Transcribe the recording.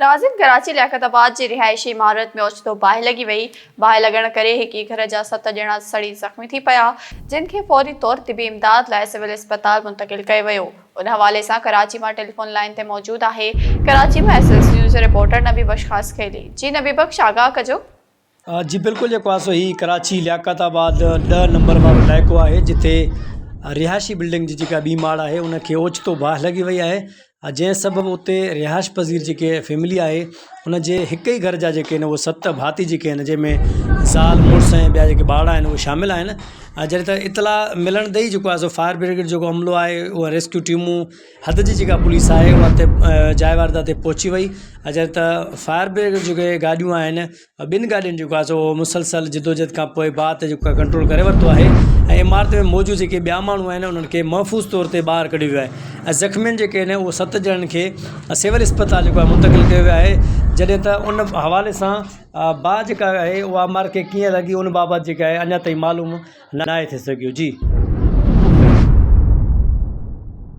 ناظم ڪراچي لياقت آباد جي رهائشي عمارت ۾ اوچتو باهه لڳي وئي، باهه لڳڻ ڪري هڪ ئي گهر جا ست ڄڻا سڙي زخمي ٿي پيا، جن کي فوري طور طبي امداد لاء سول اسپتال منتقل ڪيو ويو. ان حوالي سان ڪراچي مان ٽيليفون لائين تي موجود آهي ڪراچي مان ايس ايس نيوز جو رپورٽر نبي بخش خاصخيلي. جي نبي بخش آگاهه ڪجو. جي بلڪل جيڪو آهي سو هي ڪراچي لياقت آباد ڏهه نمبر وارو علائقو آهي جتي رهائشي بلڊنگ جي جيڪا ٻي ماڙ آهي ان کي اوچتو باهه لڳي وئي آهي جنهن سبب اتي رهائش پذير جيڪي فيملي آهي ان جي هڪ ئي گهر جا جيڪي آهن اهي ست ڀاتي جيڪي آهن جنهن ۾ زال مڙس ۽ ٻيا جيڪي ٻار آهن اهي شامل آهن جڏهن ته اطلاع ملڻ تي ئي جيڪو آهي سو فائر برگيڊ جيڪو عملو آهي اها ريسڪيو ٽيمون حد جي جيڪا پوليس آهي اها اتي جاء واردات تي پهچي وئي جڏهن ته فائر برگيڊ جيڪي گاڏيون آهن ٻن گاڏين جيڪو آهي سو مسلسل جدوجھد کان پوء باهه تي جيڪو آهي ڪنٽرول ڪري ورتو آهي ۽ عمارت ۾ موجود جيڪي ٻيا ماڻهو آهن انهن کي محفوظ طور تي ٻاهر ڪڍيو ويو آهي ۽ زخمين جيڪي آهن اهي ست ڄڻن کي سول اسپتال جيڪو آهي منتقل ڪيو ويو آهي جڏهن ته ان حوالي سان باهه جيڪا آهي اها عمارت کي ڪيئن لڳي ان بابت جيڪا آهي اڃا تائين معلوم ناهي ٿي سگهيو جي.